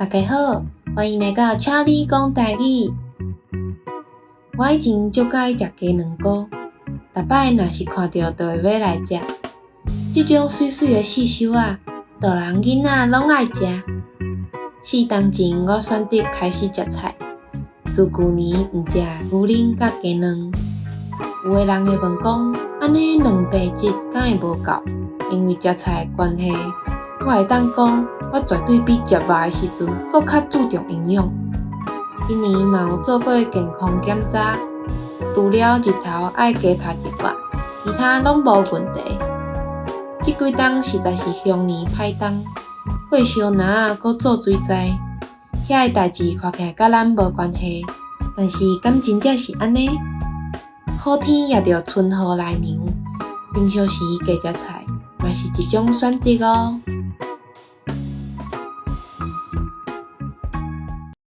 大家好，歡迎來到查理講台語。我以前足佮意食雞卵糕，逐擺若是看著就會買來食。這種媠媠的細岫仔，大人囡仔攏愛食。4冬前，我選擇開始食菜，自舊年毋食牛奶佮雞卵。有的人會問講，按呢蛋白質敢會無夠？因為食菜的關係，我會當講，我絕對比食肉的時陣閣較注重營養。今年嘛有做過健康檢查，除了日頭愛加拍一寡，其他攏無問題。這幾冬實在是凶年歹冬，火燒林仔，閣做水災，遐个代誌看起來佮咱無關係，但是敢真正是按呢？好天也著春雨來涼，平常時加食菜嘛是一種選擇哦。